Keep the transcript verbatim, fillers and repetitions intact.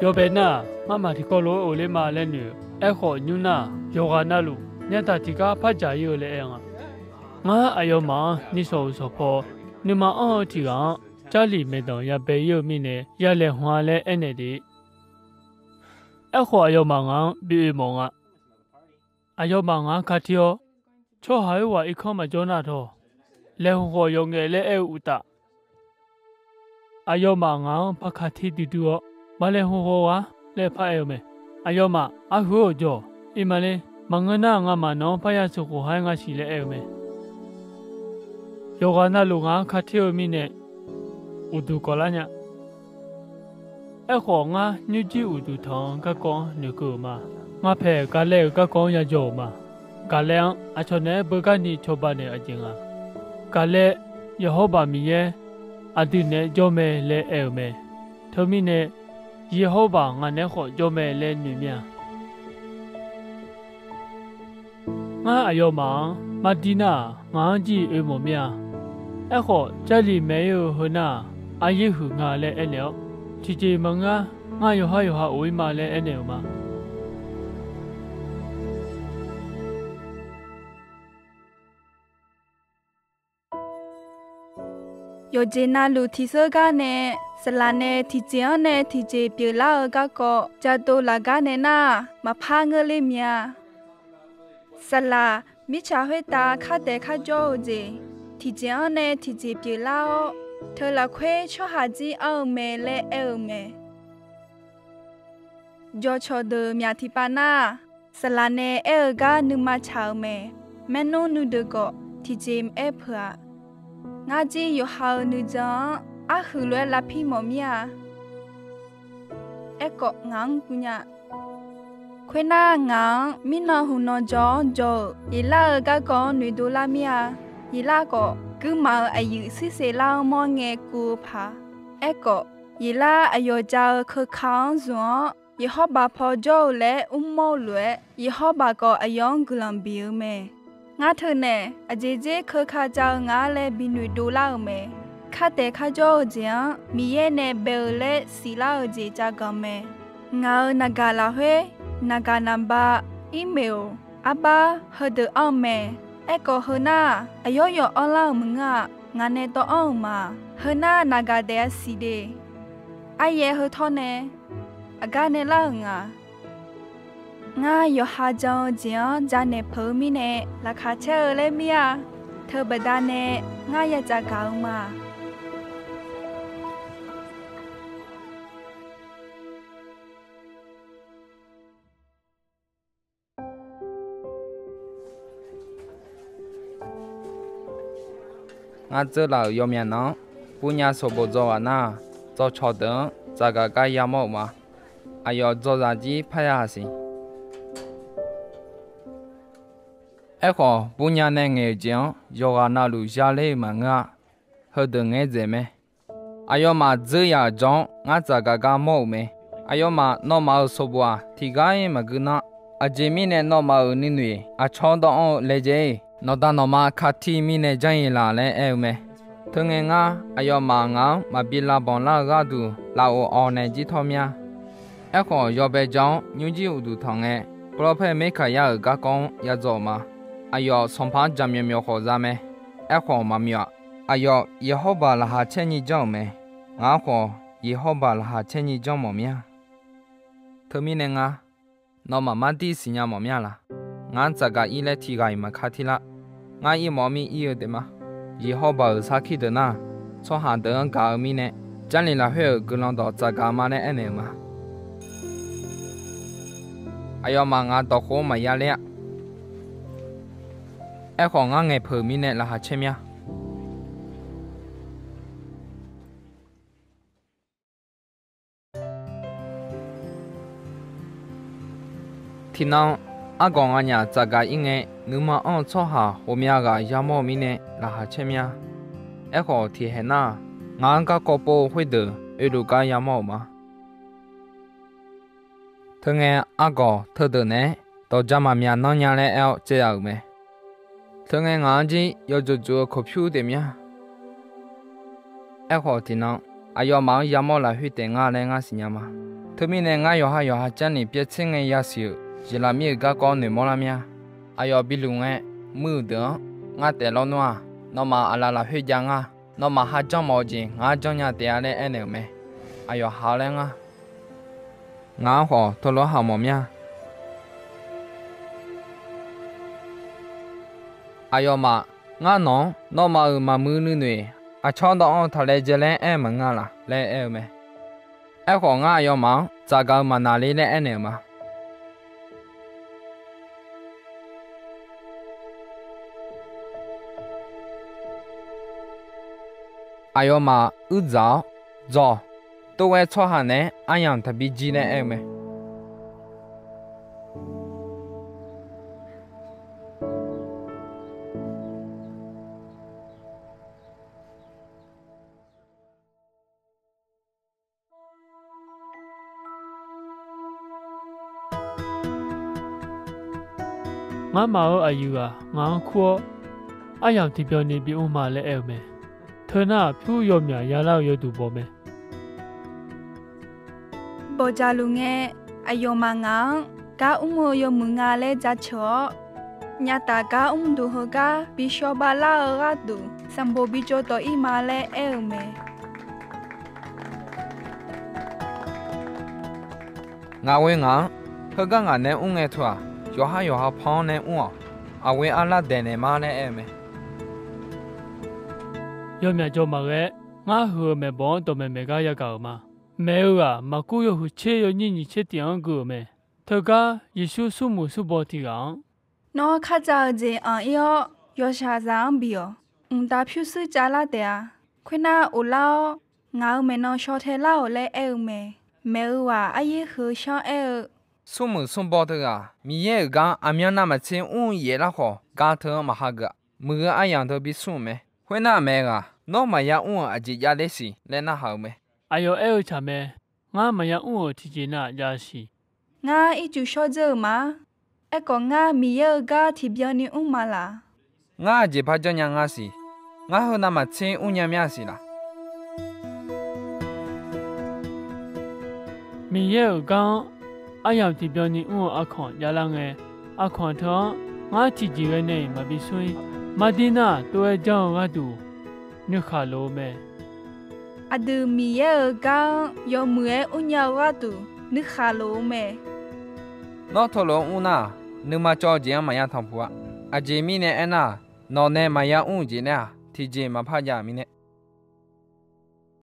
Yawbae nar-aq, ngamaf tiqkawv lof-aer ghofler ma laer noeq-eu. Aerkhawf, nymr nar-aq, yawqghaq navluf nyataq tiqgar par dzaq-ir-eu laer aer-eu nga. Ngar aqyawfmaf-anr nishawq-euq shawqpaw, nuima anr-eu tiq ghaq-anr Jarlif maeqdanq yabae-ir-eu mirnae yalaeq hmq-a laer aernaeq de. Aerkhawf, aqyawfmaf ngaq-anr bi oe mawf nga. Aqyawfmaf ngaq-anr katir-awr, tsawrhaq oerghaq irkanr maqjawr nar tawq, laeqhmq khawf yawf ngaef laer aer-eu uqtaf, aqyawfmaf ngaq-anr par katir duidui-awr, ma laeqhmq khawf ghar laer par aer-eu mae. Aqyawfmaf, arhu-or jawq, iqmaler, maqngeur nar ngamaf nawq-anr parya sheuqkhof ha-aer nga siq laer aer-eu mae. Yawqghaq navluf ngaq-anr katir-eu mirnae, uqduq kawvlar nya. Aerkhawf, ngar nymrjir uqduq tanq-eu garkawv-anr noeqkeuv-euq ma. Ngar paeq gaqlaev-euq garkawv-anr yajawr-euq ma. Gaqlaev-anr aqcawq naeq-aer beugar ni cawba naeq-eu aqjeq nga. Gaqlaev, Yawqhawrbaq Miqyaer aqdui naeq-aer jawr mae laer aer-euq mae. Teumirnae, Yawqhawrbaq ngaq naeq-aer khawf jawr mae laer noeq mir-a. Ngar aqyawfmaf-anr mardir nar-aq, ngaq-anr jir oe mawf mir-a. Aerkhawf, Jarlif maeq-ir-eu heu nar-aq, aryaer huiq nga laer aernaeq-awr, tiqjeq maqngeur-ar, ngar yawqhar yawqha of-ir ma laer aernaeq-euq ma. Yawqjeq navluf tiqseur gar nae, saqlaq nae tiqjeq-anr nae tiqjeq pyeuflar-eu garkawv jadov laf gar nae nar-aq, maqpar ngeurler mia. Saqlaq, mirtsaq khoertav khartaef kharjawr-eu jeq, tiqjeq-anr nae tiqjeq pyeuflar-awr, teu lafkhoer tsawrhaq jir anr-eu mae laer aer-eu mae. Jawqcawq deuq myaq tiqpav nar, saqlaq nae aer-eu gar nuima tsaq-eu mae. Maernmr nuideuq khawf tiqjeq aer peuq-aq, ngar jir yawqha-euq nuijan-anr arhuiq lof-aer lavpir mawf mir-a. Aerkhawf, ngaq-anr guv nya. Khoernar, ngaq-anr mirnan huqnan jawq-anr jawr-euq Yeqlar-euq garkawv-anr noeqdov lar mir-a. Yeqlar khawf, guirmaf-euq aqyuif shuir seq lar-anr mawr ngae kuv-eu paq. Aerkhawf, Yeqlar aqyawf ja-eu keuka-anr zmq-awr, Yawqhawrbaq paw jawr-eu laer mrmawr-eu lof-aer, Yawqhawrbaq khawf aqyawf-anr guiqlanq biq-eu mae. Ngar teunae aqjeq dzer keuka ja-eu nga laer binoeq dovlar-euq mae. Khartaef kharjawr-eu jeq-anr Miqyaer nae bae-eu laer siqlar-eu jeq jagaq mae. Ngaq-euq naqgaq lafkhoer, naqgaq naqba, irmeq-oq, arbar, heudeuq anr-eu mae. Aerkhawf, heu nar-aq, aqyawf yawf anrlar-euq maqngeur-a. Ngaq nae tawv anr-euq ma. Heu nar, naqgaq daef-a siq de. Aryaer heu tawr nae, aqgar nae lar-euq nga. Ngar yawqha jan-eu jeq-anr janaeq peuq-eu mirnae, laqkhaq caer-eu laer mir-a. Teubaqda nae ngar ya tsafgaq-eu ma. Ngar dzeurlaf-euq yawmyaq nan-anr, burnya sanqbof dzaw ghaq nar-aq, dzaw cawq deuq-anr tsafgaq gar yamawr-euq ma. Aqyawf dzaw zaq jir parya haq siq. Aerkhawf, burnya nae ngaeq-euq jeq-anr yawqghaq navluf yaler-eu maqngeur-a. Heudeuq ngaeq-aer dzaeq mae. Aqyawfmaf dzeur yaf-euq jawr-anr ngar tsafgaq gar mawr-euq mae. Aqyawfmaf nawmaf-euq sanqbof-aq, tiqgar-ir maqgeur nar, aqjeq mirnae nawmaf-euq nuinoeq aqcawq dawv anr-eu laejae-iq, nawqda nawqma kaqti mirnae janr-ir laq laer aer-eu mae. Teungae ngar, aqyawfmaf ngaq-anr maqbi lavbanq lar-eu gharduq lafov awq nae jir tawr mir-a. Aerkhawf, yawbae ja-anr nymrjir uqduq tanq ngae, pawrlawr paer Merkaqyar-euq garkawv-anr yadzaw-euq ma. Aqyawf sanqpaq-anr jaqmyawf myawf khawf za mae. Aerkhawf maqmyawf-aq, aqyawf Yeqhawrbaq laqkhaq caer nyi janr-euq mae. Ngaq-anr khawf, Yeqhawrbaq laqkhaq caer nyi janr mawf mir-a. Teumirnae ngar, nawmaf mar dir siqnya mawf mir-a laq? Ngar-anr tsafgaq ir laer tiqghaq-iq maqkar tirlar. Ngar ir mawf-eu mir ir-eu taef ma. Yeqhawrbaq-euq sarkir deuq nar, tsawrhaq deuq-anr gaq-eu mirnae, Jarlif lafkhoer-euq guiqlanq dawq tsafgaq ma laer aernaeq-euq ma. Aqyawfmaf ngaq dawqkhof-anr maqya ler-a. Aerkhawf, ngar ngaeqpeuq mirnae laqkhaq caer mir-a. Tiqnan, argawq nganyaf tsafgaq ir ngae, nuima anr-eu tsawrhaq ghawqmya ghaq yamawr-eu mirnae laqkhaq caer mir-a. Aerkhawf, tiqkhaeq nar-aq, ngaq-anr garkawv pov-eu khoerdeuq oeluf gar yamawr-euq ma. Teungae, argawq teudeuq naeq-aer dawq ja maqmyaq nanr nya laer aer-awr caev ya-euq mae. Teungae, ngaq-anr jir yawjeuq jeuq-eu kawqpyur taef mir-a. Aerkhawf, tiqnan aqyawfmaf-anr yamawr lafkhoer taef nga laer ngar siqnya ma. Teumirnae ngar yawqha yawqha jarniq pyaev tser ngae yasiq-euq jeqlaq mir-euq garkawv noeqmawr lar mir-a. Aqyawf biluf ngae, muir-euq deuq-anr ngar taef lawr nmr-aq, nawmaf aqlaf lafkhoer jav ngar. Nawmaf ha janrmawf-eu jeq ngar janrnya taef-a laer aernaeq-euq mae. Aqyawf ha-awr laer ngar, ngaq-anr khawf teulof-aer hamq mawf mir-a. Aqyawfmaf, ngar nawq-anr nawmaf-euq maqmuiq nuinoeq aqcawq dawv-anr taq laejae laer aer-eu maqngeur-a laq laer aer-eu mae. Aerkhawf, ngar aqyawfmaf-anr tsaqgaq-eu maqnaqler laer aernaeq-euq ma. Aqyawfmaf uir dzaq-awr, Dawq, tov ghae tsawrhaq naeq-aer aryamq taqbi jir laer aer-eu mae. Ngamaf-euq aqyuif ghaq ngaq-anr kur-awr, aryamq tiqbyan ni bimr ma laer aer-eu mae. Teunar-aq, pyur yawmyaq yalar-eu yawduq baw mae. Bawqdzaq luf ngae, aqyawfmaf ngaq-anr gar mr-eu yawmuiq nga laer jaceuq-awr, nyataf gar mrduq heugar bi shawr bavlar-eu gharduq sanqbof bi jawr dawq-ir ma laer aer-eu mae. Ngaq ghoe ngaq-anr, heugar ngaq nae mr ngae teu-aq, yawqhar yawqha pan-anr nae mr-awq. Aqghoe arlar daeqnaeq ma laer aer-eu mae. Yawmyaq jawr maqghae-aer, ngar huiq-eu maeqbawq-anr dawqmaeq maeq gar yagaq-euq ma. Maeq-eu ghaq maqkur yawhuiq tser yawnyir nyiq tser tiq-anr gui-euq mae. Teugar Yeqsur smrmuiq smrbaw tiq ghaq-anr, Nawr kharjav-eu jeq anq-ir-awr, yawshaqzaq-anr bif-awq. Mqtav pyurshuir cavlar taef-a. Khoernar, of lar-awr, ngaq-euq maeqnan shaw tae lar-awq laer aer-eu mae. Maeq-eu ghaq aryaer huiq-eu shanr aer-eu, Smrmuiq smrbaw teughaq Miqyaer-euq gar aqmyan navmaqtser mr-eu yaef larkhawf, gar teu-anr maqha geuf-aq, muiq-eu aryamq teu bi smr-euq mae. Khoernar, maeq ghaq, Nawr maqya mr-euq aqjeq javler siq laer narhaq-euq mae. Aqyawf aer-eu tsaq mae. Ngar maqya mr-euq tiqjeq nav-aq jav siq. Ngar ircuf shawr dzeur-euq ma. Aerkhawf, ngar Miqyaer-euq gar tiqbyan ni mr ma laq. Ngar aqjeq par janrnya nga siq. Ngar heu navmaqtser mrnya mir-a siq laq. Miqyaer-euq gar-anr aryamq tiqbyan ni mr-eu aqkanq javlar ngae, aqkanq teu-anr ngar tiqjeq ghae nae-iq maqbi smr-ir. Mardir nar, tov-aer janr-eu gharduq nuikhaq lof-eu mae. Aqdui Miqyaer-euq gar-anr yawmuiq-aer mrnya-eu gharduq nuikhaq lof-eu mae. Nawr teulof-aer mr nar-aq, nuima cawv-eu jeq-anr maqya tanqpuq-a. Aqjeq mirnae aernar-aq, nawq nae maqya mr-euq jeq naeq-aq, tiqjeq maqpar jav-euq mirnae.